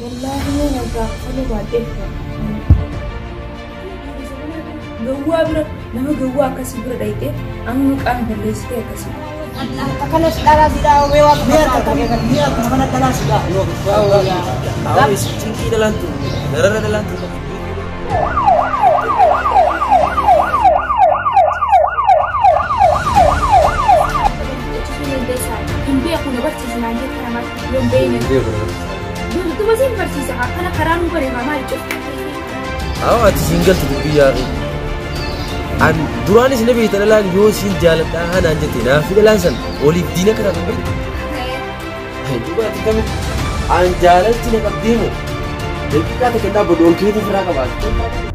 Wallaahi yoo narraa kafaluu baadheef gawwaa bira nama gawwaa akkasii bira dhayxee amma maqaan balleessitee akkasii. Akkanas dhalaa sidhaa mee waa Mi'a akkuma kana dhalaa sidhaa. Awwa cinqii dhalaan tun darara dhalaan tun. Hin beeku na barsiisi naan jette namatti yoo hin beekne. Duuba siin barsiisa akkana karaa nu bare maali cufte. Awwa ati siin galtu dubbii yaaqii. An duraanis na beekta dhalaan yoo siin jaaladhaa hanaan jette naaf dhalaan san oliif diina akka taatu hin beektu. Duuba ati kamitti an jaalalti na qabdee moo daqiiqaa takka hin dhaabbadhu ol keetii ofirraa qabaatu.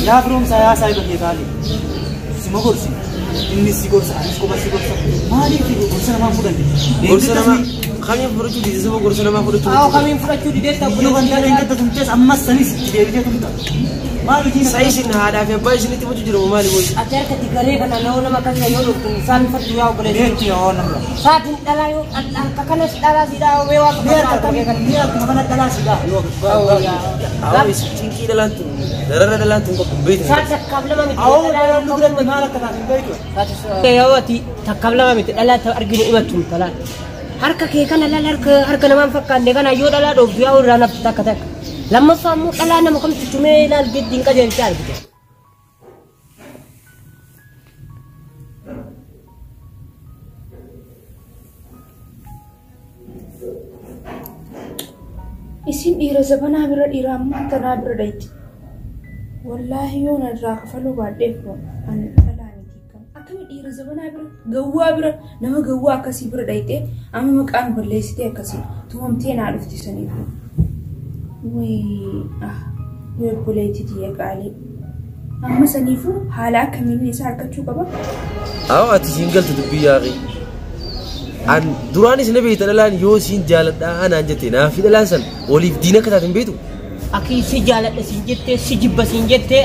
Yaa firoomsaa yaa saayiba kee kaali. Sima gorsi. Innis si gorsa anis qofa si gorsa. Maaliif gorsa namaa fudhanne? Gorsa namaa kamiin fudhachuu dide saba gorsa namaa fudhachuu Awo kamiin fudhachuu dideetta Yoo kan taate hin tumtees ammas sanis itti deebitee tumta. Maal hojii Sa isin haadhaa fi abbaa isinitti himachuu jiru maali boyi? Ati harkatti garee kana nama nama akkasii yoo dhuftu saalfadhu yaa obboleessa. Beekti yaa narra. Saatiin dhalaa yoo harka kanas dhalaa sidhaa mee waa Mi'a akkuma kana dhalaa sidhaa. Awwa cinqii dhalaan tun darara dhalaan tun qabdu hin beektu. Saat takkaaf lama miti. Awwa dhalaan nu biratti maal akka taate hin beektu. Yoo ati takkaaf lama miti dhalaa ta'u arginu himattu talaan. Harka kee kana laal harka harka namaan fakkaanne kana yoo dhalaa dhooftu yaa irraa naftu takka takka. Lammaffaa immoo dhalaa nama kamtu tumee ilaal giddi hin qajeelcha argite. Isin dhiira zabanaa bira dhiira ammaa tanaa bira dhayti. Wallaahi yoo narraa kafaluu baadheef an dhalaa miti kam. Akkami dhiira zabanaa bira gawwaa bira nama gawwaa akkasii bira dhayxee amma maqaan balleessitee akkasii tumamtee naa dhufti saniif. Wayii ah wayii obboleettii tiyya qaalii. Amma saniifuu haala akkamiin isaa argachuu qaba? Awwa ati siin galtu dubbii yaaqii. An duraanis na beekta dhalaan yoo siin jaaladhaa hanaan jette naaf dhalaan san oliif diina akka taate hin beektu. Akki si jaaladha siin jettee si jibba siin jettee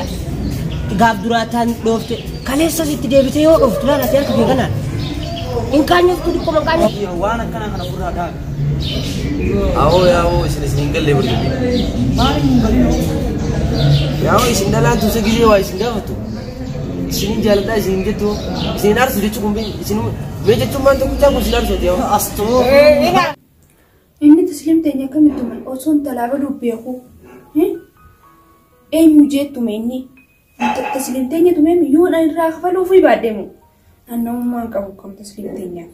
gaaf duraa taan dhoofte kaleessa sitti deebitee yoo dhooftu laala ati harka kee kanaan. Hin kaanyoftu dhiqqoma hin kaanyoftu. Waan akkanaa kana ofirraa dhaabi. Awwa yaa'oo isin isin hin galle bari dubbii. Maaliif hin galin? Yaa'oo isin dhalaan tun gisee waa isin gaafattu. Isin jaaladhaa isin jettu isin aarsu jechuun kun isin mee jechuun maan tokkichaa kun isin aarsu yaa'oo. Astoo. Inni tasliim teenya akkamitti tuman osoo intalaa baduu beeku. Eenyu jeettume inni tasliim teenya tumee yoo na irraa kafaluufii baadheemu. Naannawummaan qabu kam tasliim teenyaaf.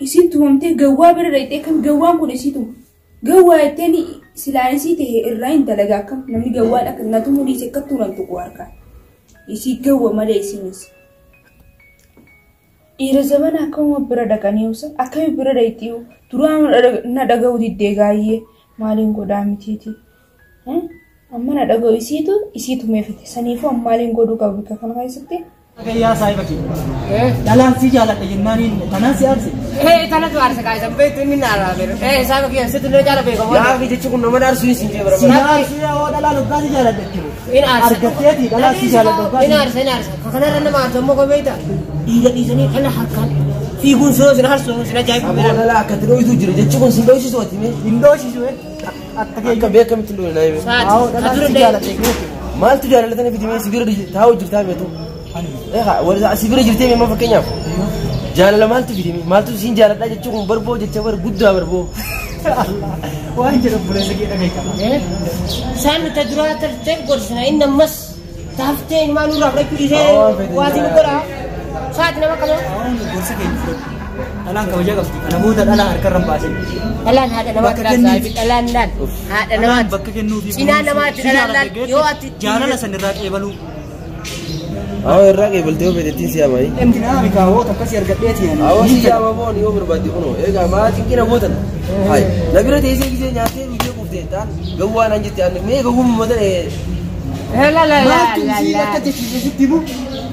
Isiin tumamtee gawwaa bira dhayxee kam gawwaan kun isii tumu. Gawwaa jetteen silaan isii ta'e irraa hin dalagaa akkam namni gawwaan akka na tumuu dhiise akka turan tuqu harkaan. Isii gawwa malee isiinis. Dhiira zabana akkuma bira dhaqanii obsa akkami bira dhayxii duraan na dhaga'u diddee gaayyee maaliin godhaa mitiiti. Amma na dhaga'u isiitu isii tumeeffate saniifuu amma maaliin godhuu qabu bakka kana keessatti. Yaa saayiba kee. Dhalaan si jaaladha jennaaniin tanaan si aarse. Tanatu aarsa kaasan beektu inni na araabeera. Saayiba kiyya sitti na jaala beekamu. Yaa jechuun kun nama aarsu isin jee bara. Si aarsu yaa dhalaan hoggaa si jaaladha jechuudha. In aarsa. Argatteeti dhalaan si jaaladha hoggaa. In aarsa in aarsa. Kanarra nama aarsa immoo koo beekta. Dhiira dhiisanii kana harkaan fiiguun soo sin aarsu sin ajaa'ibu. Aboo dhalaa akkatti dho'itu jira jechuun kun sin dho'isisu ati mee. Hin dho'isisu akka kee. Akka beekamitti hin dho'ine naa hime. Awwa dhalaan si jaaladha jechuudha. Maaltu jaalallatanii fidimee si bira taa'u jirtaa meetu? Si bira jirtee meemma fakkeenyaaf. Jaalala maaltu fidime maaltu siin jaaladhaa jechuun kun barboo jecha bar guddaa barboo. Waan jedhu obboleessa kee dhageeffama. Isaan nuti duraa tartee gorsina inni ammas taaftee ilmaan nurraa fudhachuu dhiisee waatiin godhaa. Saati nama qaba. Gorsa keenya fudhadhu. Dhalaan kabajaa qabdi. Kana booda dhalaa harkarra hin baasin. Dhalaan haadha namaatti Bakka laal dhalaan laal haadha Dhalaan namaatti. bakka kennuufi. Cinaa namaatti dhalaan laal yoo ati Jaalala san irraa qeebaluu. Awwa irraa qeebaltee yoo feete si yaamai. Naami kaawwota akkasii argadheeti. Awwa si yaama boon yoo barbaadde kunoo egaa maa cinqina gootan. Hai na bira teessee gisee nyaattee dhugdee quuftee ta'an gawwaa naan jette ani mee gawwummaa mata La la la Maaltu la isii la. akka jechisiisutti himu?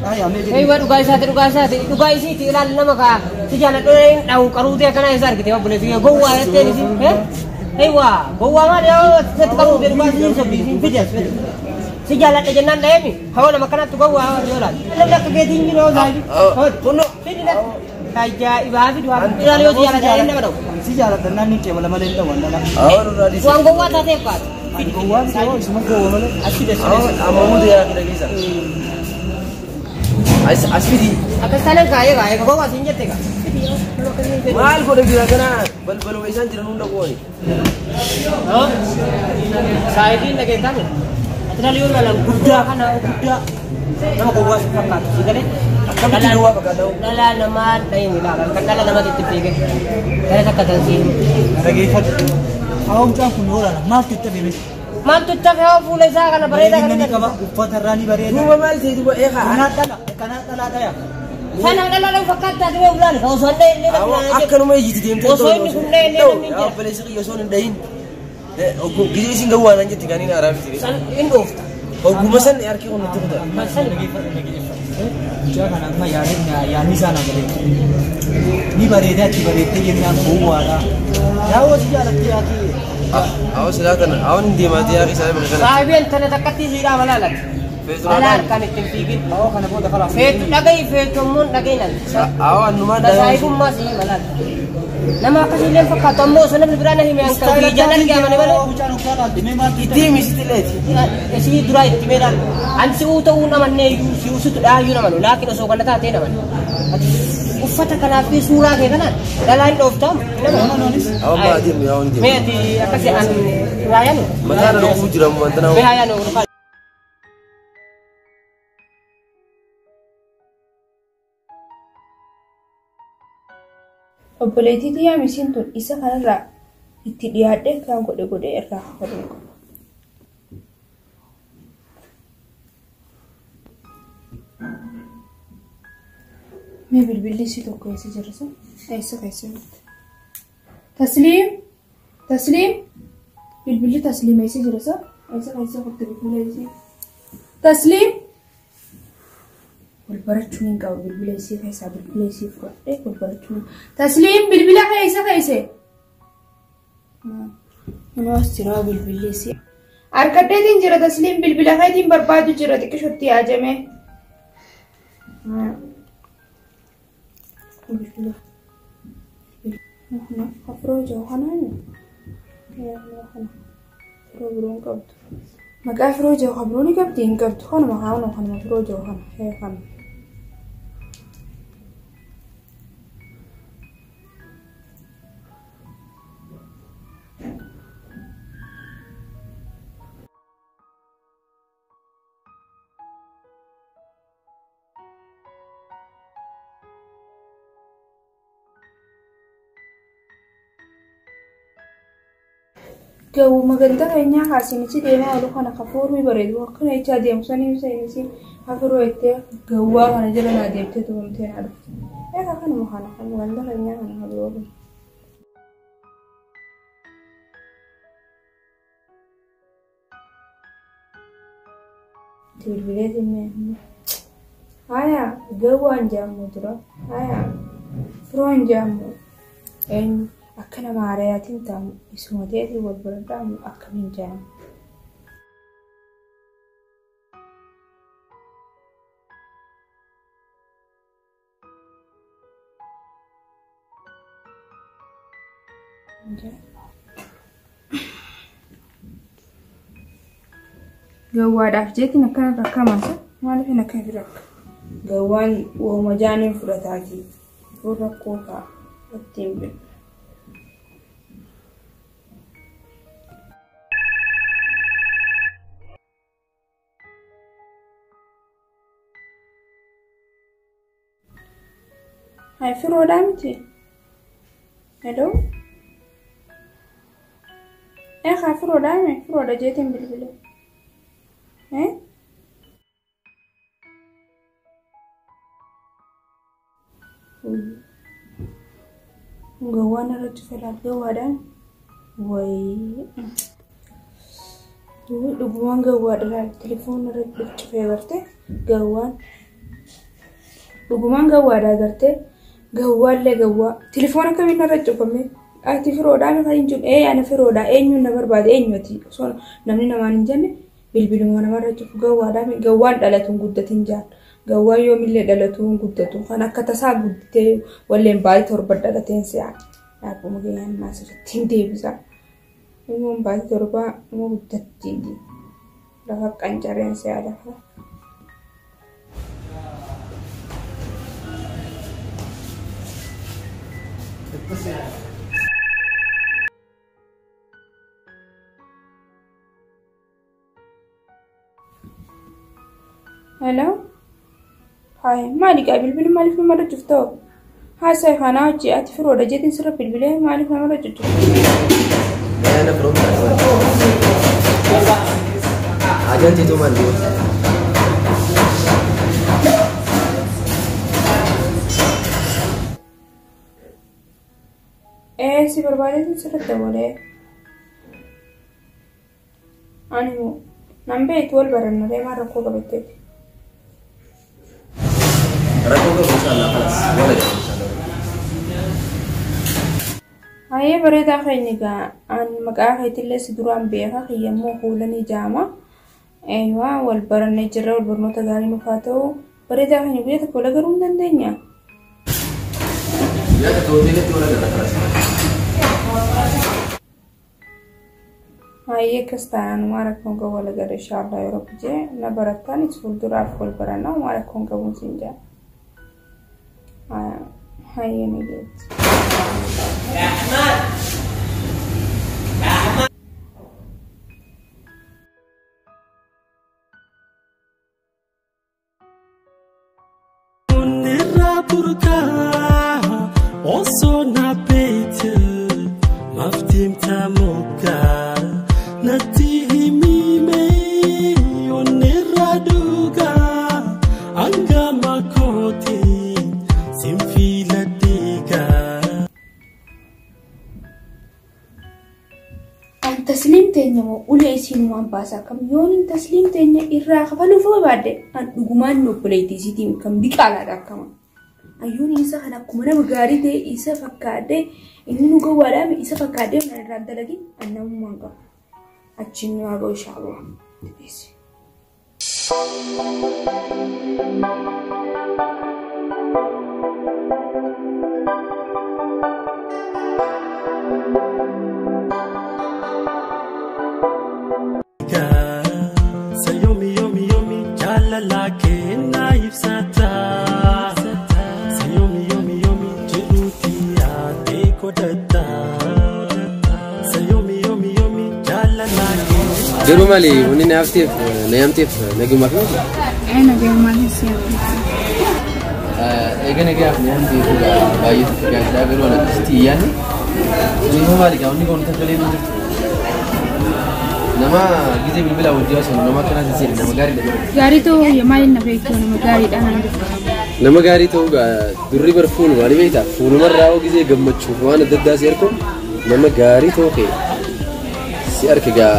Eeyyuu dhugaa isaati dhugaa isaati dhugaa isiiti ilaali nama kaa si jaaladhu dhawu qaruutee akkana isa argite obboleessi gowwaa jetteen isi. Eeyyuu gowwaa maali sitti qaruutee dhugaa isiin sobdi isiin fide as fide. Si jaaladha jennaan dhaheemi hawwa nama kanatti gowwaa yoo laal. Namni akka keetiin jiru yoo saayibi. Kunno. Fidi natti. Ajaa'ibaa fidu ilaali yoo si jaaladha inni nama dhawu. Si jaaladha naan ni qeebala malee hin dhawan dhala. Awwa nurraa dhiisi. Waan gowwaa taateef kaatu. Gowwaan yoo isuma gowwa malee. As fide. Awwa amma hunda yaa dhageessa. As fidi. Akkas taanaan kaayee kaayee gowwaa siin jette kaa. Maal godhe jira kana balbaluma isaan jiran hunda qooni. Saayitiin dhageessaan ati laal yoo ilaalan guddaa kana guddaa nama gowwaa si fakkaatu si galee. Akkamitti gowwaa fakkaata? Dhala namaa dhayin ilaalan kan dhala namaatti itti fiige gara takka tan siin. Dhageeffadhu. Haa mucaan kun yoo ilaala maaltu itti hafe? Maaltu itti hafe haa fuula isaa kana bareedaa Bareedina ni kana. qaba uffata irraa ni bareeda. Duuba maal ta'e duuba eegaa. Kanaa dhala kanaa dhalaa dhaya. Sana dhala dhala fakkaata ati mee ulaali osoo hin dhayin illee Awwa akkanuma ijjiti deemtee. Osoo inni kun dhayin illee namni hin jira. Obboleessi kiyya osoo hin dhayin. Gizee isin gowwaa naan jetti kan inni aaraa miti. San hin dhoofta. Ogguma san harki kun nutti kuta. San Dhageeffadhu. Mucaa kana amma yaadni isaa na bareeda. Ni bareeda itti bareeddee jennaan gowwaadha. Yaa'oo si jaalattee yaati. Awwa silaa kana awwan hin deemaatee yaaqii isaa bira kana. Saayibeen tana takkatti siidhaa malaalatti. Dhala harkaan ittiin fiigin. Awwa kana booda kalaaf. Feetu dhagahi feetu ammoo dhagahi nan. Awwa annumaan Saayibummaa si malaala. Nama akkasii fakkaatu ammoo osoo namni biraa na hime an kan biyya argamane malee. Mucaan uffata laalte mee maaltu itti Itti himi leeti. Isii duraa itti meedhaan an si'uu ta'uu namannee iyyuu si'uu situ dhaayyuu namanu laakiin osoo kana taatee namanu. Uffata kanaa fi suuraa kee kanaan dhalaa hin dhooftaamu. Awwa maa deemu yaa hin Mee deemu. ati akkasii an raayanu. Mataa na dhukkubuu jira wanta Mee nama. hayaanu. Obboleettii xiyyaa misiin tun isa kanarraa itti dhiyaadhee kan godhe godhee irraa kafaluu qaba. Mee bilbilli isii tokko eessa jira sun? Eessa keessa jirti? Tasliim! Tasliim! Bilbilli Tasliim eessa jira sun? Eessa keessa jirti bilbila isii? Tasliim! Wal barachuun hin qabu bilbila isii keessaa bilbila isii fudhadhee wal barachuun. Tasliim bilbila keessa keesse! Nama as jira bilbilli isii. Harkadheetiin jira Tasliim bilbila keetiin barbaadu jira xiqqishotti yaajame. Bilbila. Afroo jiru kanaan firoo biroo hin qabdu. Maqaa firoo jiru kan biroo ni qabdi hin qabdu kanuma kanuma kanuma firoo jiru kana kana. Gawuma ganda keenyaa kaasinichi deemaa oolu kana kafoormi bareedu akkana jechaa deemu sanii ibsa innis afuroo jettee gawwaa kana jala naa deemtee tumamtee naa dhufte. Egaa kanuma kana kan ganda keenyaa kana kan biroo kun. Bilbileetiin mee haya gawwaan jedhamu dura haya firoon jedhamu eenyu akka nama haarayaatiin ta'amu isuma ta'eetiin wal bira dhaamu akkamiin jedhamu. Gawwaadhaaf jeetiin akkana rakkamaasa maaliif hin akka hin rakka? Gawwaan wooma jaaniin fudhataatii rakkoo ta'a ittiin bilbila. Hai firoodhaa miti? Hello? Haa firoodhaa mi? Firoodha jeetiin bilbile. Eh? Gawwaan irratti fedhaaf gawwaadhaan wayii dhugumaan gawwaadha laal telefoon irratti cufee barte gawwaan Dhugumaan gawwaadhaa agartee gawwaallee gawwaa telefoona kamiin narra cufame ati firoodhaa mi kan hin jiru ee ana firoodhaa eenyuun na barbaade eenyuti osoo namni namaan hin jenne bilbiluma namarra cufu gawwaadhaa mi gawwaan dhalatu hin guddatin jaan gawwaan yoomillee dhalatu hin guddatu kan akka tasaa guddatee walleen baay'ee torba dhalateen si'a dhaabbuma geenyaan maasirratti hin deebisa immoo baay'ee torba immoo guddatti lafa qancareen si'a lafa. Hello? Hi, maali gaa bilbili maaliif namarra cuftoo? Haasaa kanaa hojii ati firoodha jeetiin sirra bilbilee maaliif namarra cuftoo? Ana firoon ta'a. Ajaan teetoo maal goota? Ee si barbaadeetiin sirra dabalee. Ani moo nan beektu wal barannaree maal rakkoo qabatteeti? Rakkoo qabu inshallah khalas wala jedhu inshallah. Hayyee bareedaa keenya egaa an maqaa keetillee si duraan beeka kiyyammoo kuulanii jaama. Eeyyuu wal barannee jirra wal barnoota gaarii nuuf haa ta'u bareedaa keenya guyyaa tokko wal agaruu hin dandeenya. Guyyaa tokko hoteelatti wal agarra khalas. Hayyee akkas taanaan waan rakkoon qabu wal agarra inshallah yoo rabbi jee na barattaanis fuulduraaf wal barannaa waan rakkoon qabuun siin jaa. Hayyee ni geetti. Nirra burka osoo na beekte maftiimta muka natti himime onnirra dhuga hangama kooti sin filadhiiga. An tasliim teenya moo ulee isiinumaan baasaa kam yoon hin tasliim teenya irraa kafaluuf barbaadde an dhugumaan nu obboleettii isiitiin kam diqaalaadha akkama. Ayyoon isa kan akkuma nama gaarii ta'e isa fakkaadde inni nu gowwaadhaan isa fakkaadde kan irraa dalagin an namummaan qabu. Achiin nu haa ga'u inshallah. Sa yomi yomi yomi jaalala kennaa ibsata. Sa yomi yomi yomi jiruuti yaadee godhata. Sa yomi yomi yomi jaalala kennaa. Garuu maali wanni na hafteef na yaamteef nagumaaf miti? Ee nagumaan si yaamte. Eega nagaaf na yaamteef baay'ee tokko gaariidha garuu ana akkasitti hin yaadne. Inni maali gaa wanni kun takalee nu jirtu. Nama gizee bilbila wajjin haasa'u nama akkanaa sin seene nama gaariidha garuu. Gaarii ta'uu maaliin na beektu nama gaariidha naan jettu. Nama gaarii ta'uu gaa durri bar fuuluma ni beektaa fuulumarraa hoo gizee gammachuuf waan adda addaa si arku nama gaarii ta'uu kee si arke gaa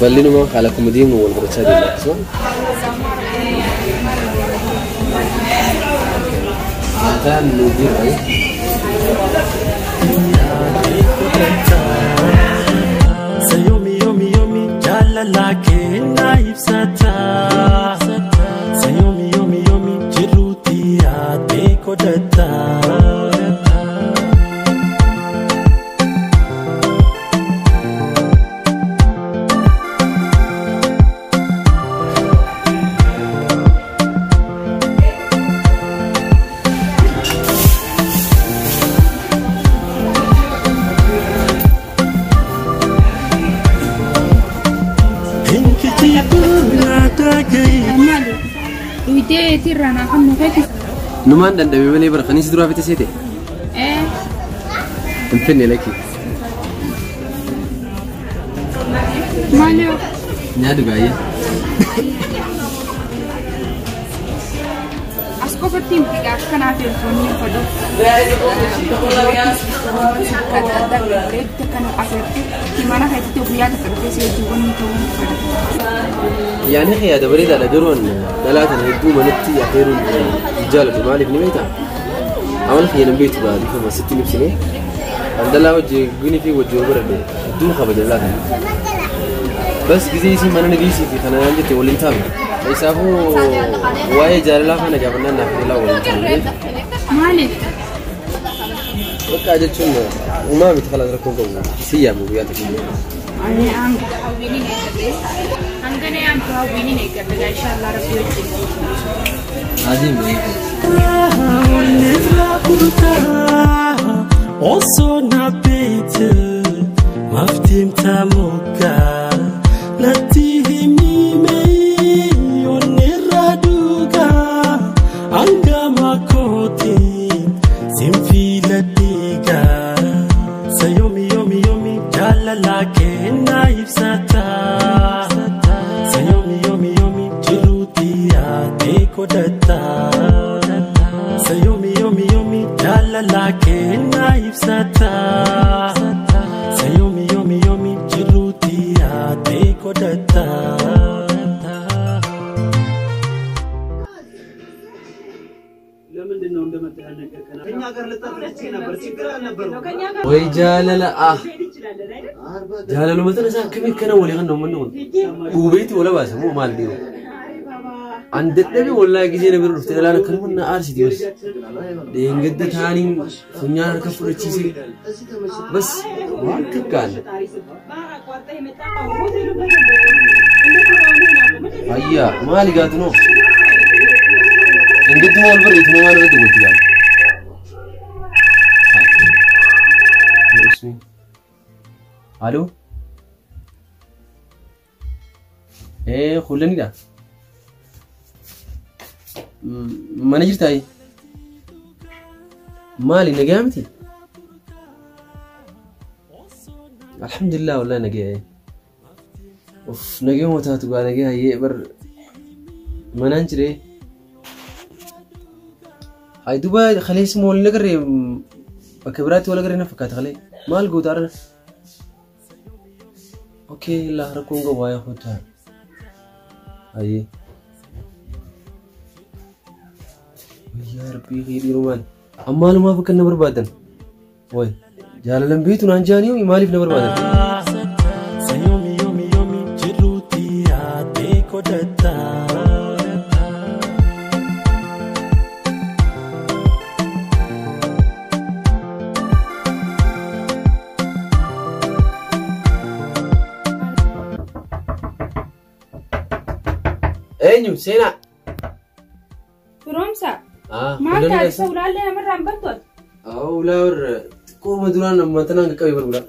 bal'inuma haala akkuma deemnu wal barachaa deemna akkasuma. Nyaataan nu jira. Sa yomi yomi yomi jaalala kennaa ibsata. Sa yomi yomi yomi jiruuti yaadee godhata. Maali? Dhuitee eetirraa naa kan nu feeti. Numaan dandame malee bara kanis duraa fite seete Ee hin finne lakki. maali yoo? Nyaadu baay'ee. As qofatti miti gaa akkanaaf eelfoonni hin fadhu. Akka adda addaa bareedduu akkana afeertu mana keessatti guyyaa tokko dhufee si wajjin wanni ta'uu hin fadhu. Yaani kee yaada bareedaadha garuu an dhalaa tana hedduu manatti afeeruun hin jaalatu maaliif ni beektaa? Amala kiyya nan beektu gaa dhiifama sitti hin ibsine. An dhalaa wajji gunii fi wajji wal baradhe hedduun kabaja dhalaa kana. Bas gizee isiin mana na geessii fi kana naan jette waliin taanu. Isaafuu waa'ee jaalalaa kana gaafannaan naaf dhalaa waliin taanu beektu. Maaliif? Bakka jechuun uumaa miti kalaan rakkoon qabu si yaamu guyyaa tokko. Ani hanga hawwiiniin eeggadhe. Hanga na yaamtu hawwiiniin eeggadhe gaa inshaallah rabbi wajjin. Adiin beeku. Osoo na beekte maaf deemta moggaa natti himime onnirra dhugaa hangama kootiin sin filadhiigaa sa yoomi yoomi yoomi jaalala kennaa ibsata sa yoomi yoomi yoomi jiruuti yaadee godhata sa yoomi yoomi yoomi jaalala kennaa ibsata sa yoomi yoomi yoomi jiruuti yaadee godhata. ለምንድን ነው እንደመጣ ያልነገርከን? ከኛ ጋር ልታፍለች ነበር። ችግር አልነበረውም። Way jaalala ah jaalaluma tana isaa akkamiin kana walii kan uummanni kun dhuubeetti wala baasa moo maal dhiiroo? An dadhabe wallaahi gisee na bira dhufte dhalaan akkanuma na aarsiti bas. Dheengadda taaniin funyaan harka fudhachiise bas waan takkaan. Ayyaa maali gaatu noo? Dheengadduma wal barreetu noo maal irratti golti gaatu? Ismi. Alo? Kullanidha. Mana jirtaa? Maali nagaa miti? Alhamdulillah wallahi nagaa. Uff nagaa moo taatu gaa nagaa hayyee bar manaan jiree. Hay duuba kaleessa moo wal agarree bakka biraatti wal agarree na fakkaata kalee maal goota arra? Okay laa rakkoon qabu waa'ee kottaa. Hayyee. Yaa Rabbii dhiiruu maali? Ammaalumaaf akka na barbaadan? Way jaalalan beektu naan jaanii maaliif na barbaadan? Sa yoomi yoomi yoomi jiruuti yaadee godhata. Eenyu seenaa? Firoomsa. Ah, Maal taasisa ulaallee namarraa hin bantu ati? Ulaa warra xiqqooma duraan ammaa tanaan qaqqabe barbula.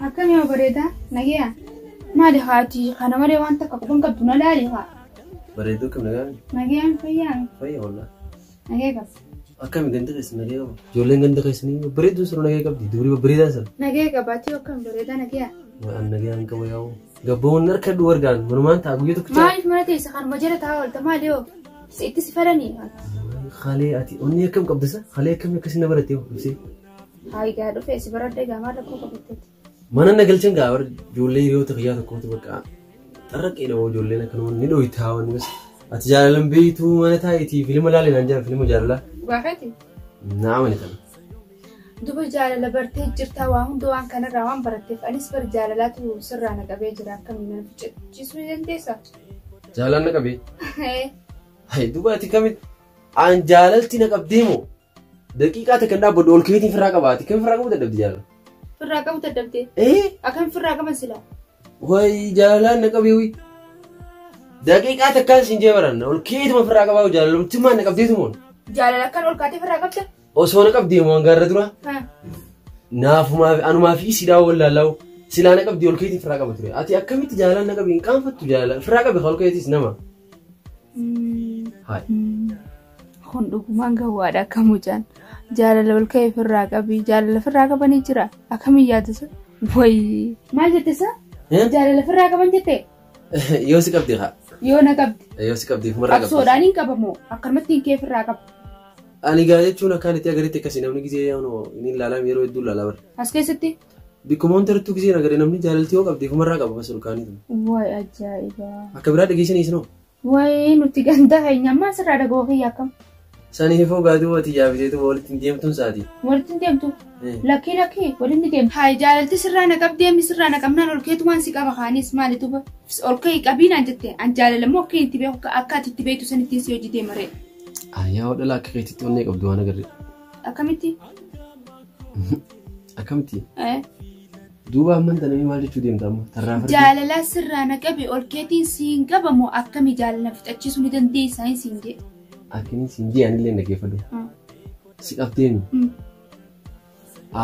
Akkam yoo bareedaa nagayaa. Maali haati kana malee waan takka quban qabdu na laali haa. Bareedduu kam nagaa? Nagayaan fayyaa. Fayyaa wallaa. Nagaya qabdi. Akkami ganda keessa nagaya qaba? Ijoolleen ganda keessanii bareedduu sana nagaya qabdi. Durii babbareedaa sana. Nagaya qabaatee akkam bareedaa nagayaa. Waan nagayaan qaba yaa'u. Gabboon harka dhuu argaan manumaan ta'a guyyaa tokko. Maaliif mana teessa kanuma jala taa'aa oolta maali yoo? Itti si fadhanii. Kalee ati onni akkam qabdisa? Kalee akkamii akkasii na barattee ibsee? Haa gaa dhufee si baradhee gaa maal rakkoo qabatteeti? Mana na galchan gaa warra ijoollee hiriyoota kiyyaa tokkotu bakka xarraqeedha hoo ijoolleen akkanuma ni dho'itaa wanni bas. Ati jaalalan beektuu mana taa'itii filima laalee naan jedhan filima jaalalaa. Gaafeeti? Naa amane kana. Duba jaalala bartee jirtaa waa hunda waan kanarraa waan baratteef anis bar jaalalaatu sirraa na qabee jira akkamiin na ficcisiisuu ni dandeessaa? Jaalalaan na qabee? Hai duba ati kamitti an jaalalti na qabdee moo daqiiqaa takka hin dhaabbadhu ol keetiin firraa qaba ati kam firraa qabu dadhabde jaalala? Firraa qabu dadhabde? Akkam firraa qaban silaa? Way jaalalaan na qabee wi. Daqiiqaa takkaan siin jee baran ol keetuma firraa qabaa jaalalumtummaan na qabdeetu moon. Jaalala akkan ol kaatee firraa qabda? Osoo na qabdee moo hangaarra dura? Naafumaa anumaa fi isiidhaa wallaalaa silaa na qabdee ol keetiin firraa qaba ture. Ati akkamitti jaalalaan na qabee hin qaanfattu jaalala firraa qabe ol keetis nama. Hai. Kun dhugumaan gawwaadha akka mucaan jaalala ol ka'ee firraa qabii jaalala firraa qabanii jira akkamiin yaadasa? Wayii maal jette isa? Jaalala firraa qaban jette? Yoo si qabdi haa. Yoo na qabdi. Yoo si qabdi fumarraa qabdi. Qabsoodhaan hin qabamoo akkanumatti hin kee firraa qabdi. Ani gaa jechuun akkaan itti agaritti akkasii namni gisee yaa'u inni ilaalaa yeroo hedduu ilaalaa bara. As keessatti? Bikkuma wanta irrattuu gisee agaree namni jaalalti yoo qabdi fumarraa qaba bas ol kaanii. Wayi ajaa'iba. Akka biraa dhageessanii isinoo? Wayi nuti ganda keenya ammaa asirraa dhaga'uu kiyya akkam. Saniifuu gaaduu ati yaabiteetu walitti hin deemtuun saati. Walitti hin deemtu. Lakkii lakkii walitti deemtu. Hayi jaalalti sirraa na qabdee mi sirraa na qabnaan ol keetumaan si qaba kaanis maali tuba. Ol ka'ii qabiinaan jette an jaalala immoo akka itti beeku akka ati itti beektu sanittiin si hojii deema ree. Ayyaa dhala akka keetitti onnee qabdu waan agarre. Akkamitti? Akkamitti? Duuba amman tanamii maal jechuu deemta amma tarraa fardi. Jaalala sirraa na qabe ol keetiin siin qabamu akkami jaalala fixachiisuu ni dandeessaa hin siin jee. Akkini siin jee anillee dhaggeeffadhu. Si qabdeemi.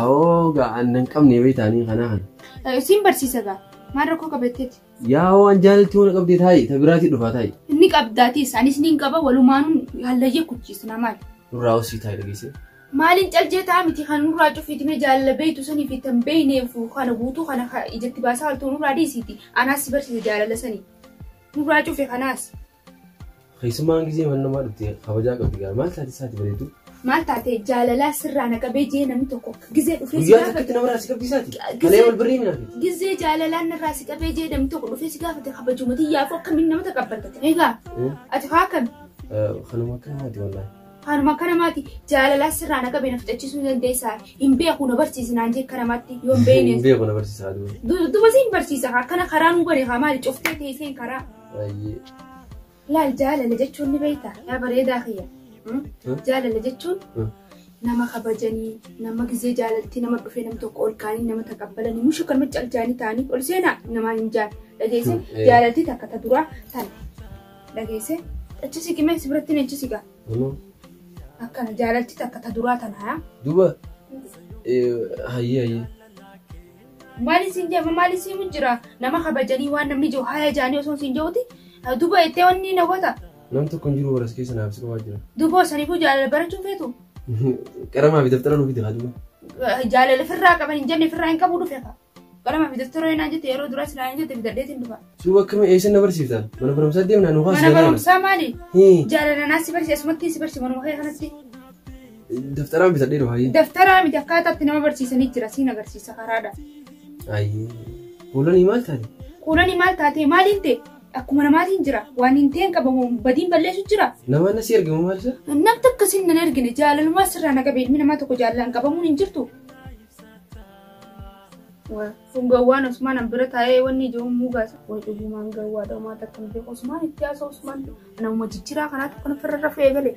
Awoo gaa annan qabne beektaanii kanaa kana. Siin barsiisa gaa maal rakkoo qabatteeti? Yaa waan jaalalti waan qabdee taa'i ta biraatii dhufaa taa'i. Inni qabdaatiis anis niin qaba walumaanuun hallayyee kuchiisna maali? Nurraa osii taa'i dhageessee. Maaliin caljee ta'a miti kan nurraa cufiitime jaalala beektu sanii fi tan beekneef kana guutuu kana ijatti baasaa oltuu nurraa dhiisiiti. Anaas si barsiisa jaalala sanii. Nurraa cufe kanaas. Keessumaan gisee mana namaa dhufte kabajaa qabdi gaa maal taate isaati bareedu? Maal taate jaalalaa sirraa na qabee jee namni tokko gizee dhufee si Guyyaa gaafate. takkatti namarraa si qabdi isaati. Kalee wal birrii minaafiti. Gizee jaalalaan narraa si qabee jee namni tokko dhufee si gaafate kabajumati yaafuu akkamiin nama taqabbaltate. Egaa ati haa akkami? Kanuma akka namaati wallaahi. Kanuma akka namaati jaalalaa sirraa na qabee na fixachiisuu ni dandeessaa. Hin beeku na barsiisi naan jee akka namaatti yoo hin beekne. Hin beeku na barsiisaa duuba. Duuba siin barsiisa akkana karaa nuu bane haa maali cuftee teesseen karaa. Baay'ee. Laal jaalala jechuun ni beektaa yaa bareedaa kiyya. Jaalala jechuun nama kabajanii nama gizee jaalaltii nama dhufee nam tokko ol kaanii nama taqabbalanii mushu kan caljaanii ta'anii ol seenaa namaan hin jaal dhageesse jaalaltii takka ta duraa tan dhageesse achi siqimee si biratti achi siqa akkana jaalaltii takka ta duraa tan haa. Duuba hayyee hayyee. Maali siin jedhama maali siin jira nama kabajanii waan namni jiru haaya jaanii osoo siin jiruuti duuba ittee wanni na goota. Nam tokko hin jiru waras keessa naaf si qabaa jira. Duuba saniifuu jaalala barachuun feetu. Qaramaa fi daftara nuuf fide haa duuba. Jaalala firraa qaban hin jenne firraa hin qabu dhufe kaa. Qaramaa fi daftara yoo naan jette yeroo duraa silaa hin jette fidadheetiin dhufa. Suuba akkamii eessa na barsiiftan? Mana barumsaa deemnaa nu kaasa. Mana barumsaa maali? Jaalala naas si barsiisa asumatti si barsiisa manuma kee kanatti. Daftaraan bitadhee dhufa hayyee. Daftaraa miti akkaataatti nama barsiisanii jira siin agarsiisa karaadha. Hayyee. Kuulanii maal taate? Kuulanii maal taate maaliin ta'e? Akkuma namaatiin jira waan hin ta'een qabamu badiin balleessu jira. Nama na si argamu maal isa? Namni akkasiin nan argine jaalalumaa sirraa na qabe ilmi namaa tokko jaalalaan qabamuun hin jirtu. Kun gawwaan Osmaan an bira taa'ee wanni ijoo mugaasa. Way dhugumaan gawwaadha uumaa takka hin beeku Osmaan itti haasa'u Osmaan namuma jijjiiraa kanaatu kan ofirra rafee eegale.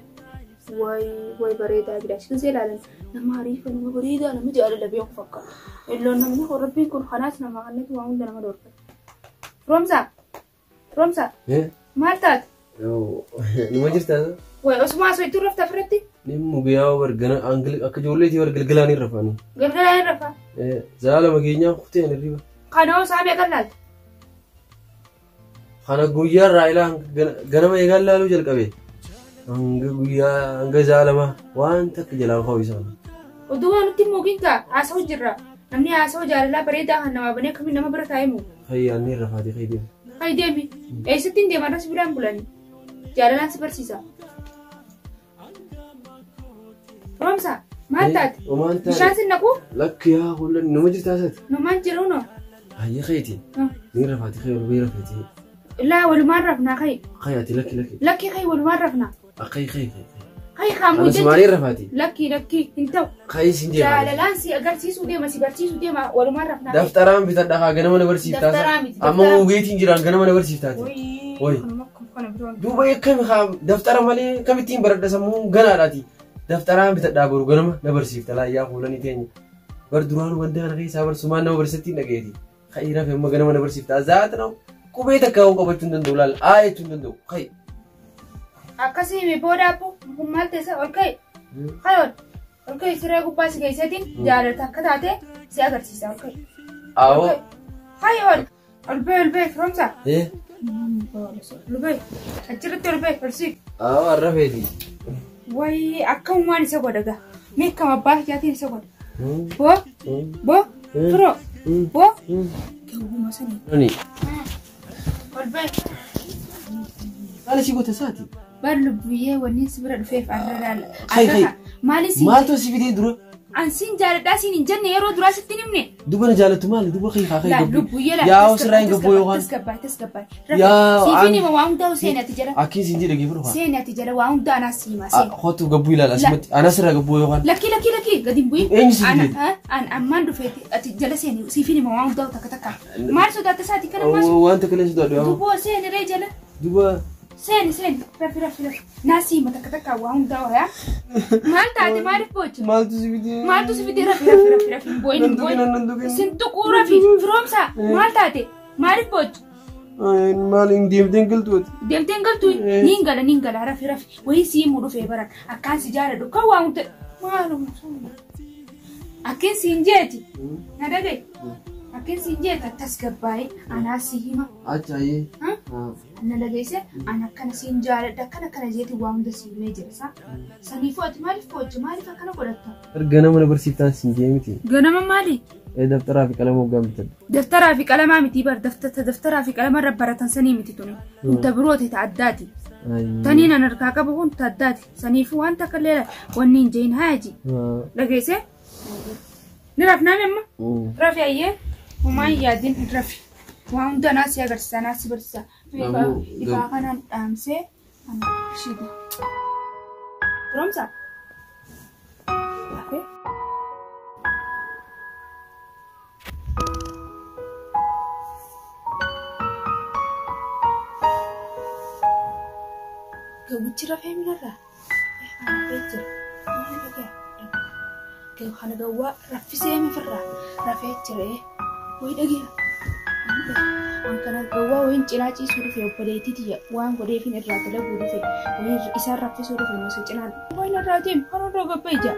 Way way bareedaa jira isheen ilaalan nama ariifa nama bareedaa nama jaalala beeku fakkaata. Illoon namni rabbiin kun kanaas nama kannetu waa hunda nama dhorkata. Roomsaa. Roomsa. Maal taate? Numa jirtaa? Way osuma asoo itti rafta ofirratti? Ni mugiyaa bar gana angil akka ijoolleetii bar galgalaan hin rafanii. Galgalaan hin rafaa? Zaala mageenyaa kutee hin riba. Kana hoo saamee kan laalte? Kana guyyaa irraa ilaa ganama eegaan laaluu jalqabe. Hanga guyyaa hanga zaalama waan takka jalaan ka'u isaan. Oduu waan nutti mugiin gaa haasa'u jirra. Namni haasa'u jaalalaa bareedaa kan namaa banee akkamiin nama bira taa'ee mugu. Fayyaan ni rafaatee fayyadame. Hay deemi. Eessatti hin deeman irras biraan bulanii. Jaalalaan si barsiisa. Roomsa maal taate? Bishaan sin naquu? Lakki yaa hullan nama jirtaa isaati. Namaan jiru noo. Hayyee kayti. Ni rafaati kee ol bee rafeeti. Laa walumaan rafnaa kayi. Kayi lakki lakki. Lakki kayi walumaan rafnaa. Kayi kayi kayi. Kayi kaamuu Ana sumaanii rafaati. Lakki lakki hin ta'u. Kayi sin jeeqa. Jaalalaan si agarsiisuu deema si barsiisuu deema walumaan rafnaa. Daftaraan bitadha haa ganama na barsiiftaa. Daftaraa miti. Amma mugeetiin jiraan ganama na barsiiftaati. Wayi. Duuba akkami haa daftara malee kamittiin baradha sammuun ganaadhaati. Daftaraan bitadhaa boru ganama na barsiifta laayyaa fuulanii teenya. Bar duraan wanta kana keessaa barsumaan nama barsiisatti hin dhageeti. Ka'i rafe amma ganama na barsiifta. Zaata na qubee takka hoo qabachuu hin danda'u laal. Aa jechuu hin danda'u. Ka'i. Akkasii mi booda abbu kun maal teessa ol ka'i. Ka'i ol. Ol ka'i siree gubbaa si geesseetiin jaalala akka taate si agarsiisa ol ka'i. Awoo. Ka'i ol. Ol ba'e ol ba'e firoomsa. Ol ba'e. Achirratti ol ba'e ol siq. Awoo arrafeeti. Wayi akkamumaan isa godha gaa. Mee akkam abbaa kiyyaatiin isa godha. Boo. Boo. Firoo. Boo. Gawwuma sanii. Ani. Ol ba'e. Maal si goota isaati? Bar lubbuyyee wanni si bira dhufeef arra laala. Kai kai. Maali si? Maaltu si fidee dura? Ansiin jaaladhaa siin hin jenne yeroo duraa sitti himne. Duba na jaalattu maali? Duba kee haa Lubbu yala. Yaa osirraa hin gabboo yookaan. Tasgabbaay tasgabbaay. Yaa Siifin hima waa hundaa seeni ati jala. Akkiin siin jedhe geefuru haa. Seeni ati jala waa hundaa anaas hima seeni. Hotu gabbuu ilaala asumatti. Anas irraa gabbuu yookaan. Lakki lakki lakki gadi hin bu'in. Eenyu si fide? An ammaan dhufeeti ati jala seeni siifin hima waa hundaa takka takka. Maal sodaata isaati kana maal? Waan takka illee sodaadhu yaa. Duboo seeni ree jala. Duba. Seeni seeni rafi rafi rafi. Naas hima takka takka waa hundaa yaa. Maal taate maaliif boocha? Maaltu si fide? Maaltu si fide rafi rafi rafi rafi hin boo'in hin boo'in. Sin tuquu rafi firoomsaa maal taate maaliif boocha? Maal hin deemtee hin galtu ati? Deemtee hin galtu niin gala rafi rafi wayii si himuu dhufee baran akkaan si jaaladhu kan waa hunda maaluma akkin si hin jeeti na dhagaye akkin si hin jeeti tasgabbaa'ee anaas si hima. Achaayee. Na dhageesse an akkana si hin jaaladha akkana akkana jeeti waa hunda si himee jira sa saniifuu ati maaliif boocha maaliif akkana godhatta? Ganama na barsiiftaan si hin jee miti. Ganama maali? Daftaraa fi qalama hoggaa bitadha. Daftaraa fi qalamaa miti bar daftaraa fi qalama irra baratan sanii miti tuni. Kunta birooti ta addaati. Taniin an harkaa qabu kun ta addaati. Saniifuu waan takka illee wanni hin jehin haaji. Dhageesse? Ni rafnaa amma? Rafi ayyee homaa hin yaadin hin rafi. Waa hunda naa si agarsiisa naa si barsiisa. Ifaa kanaan dhaamsee ana shida. Firoomsaa? Rafee? Gawwichi rafee minarraa? Rafee jira. Maal dhagaya? Kana gawwaa raffisee mifirraa rafee jira. Wayi dhagaya. An kana gawwaa wayiin cinaa ciisuu dhufe obboleettii tiyya waan godheefin irraa dalaguu dhufe wayiin isaan raffisuu dhufe masa cinaan. Wayi narraa deemu kan irraa gabbee ija.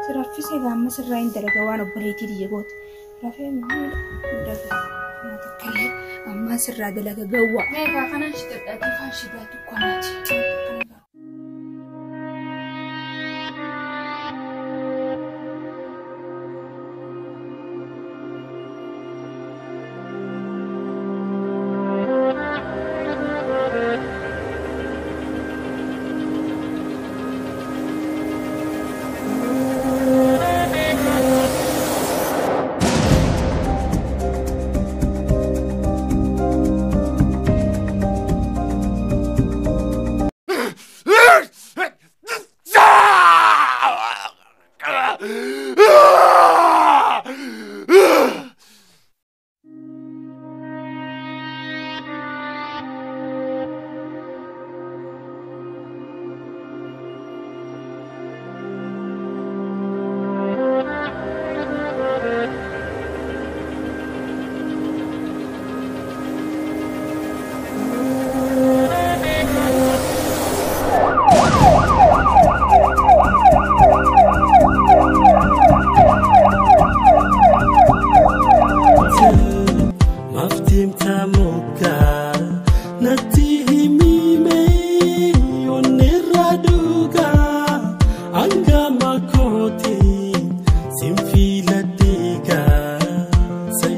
Si raffisee gaamma sirraa hin dalaga waan obboleettii tiyya goote. Rafee dhagaya. Takkallee ammaa sirraa dalaga gawwaa. Meeqaa kanaan shitadhaatii faan shitaa dukkaanaati.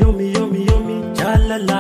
Yomi yomi yomi jaalala.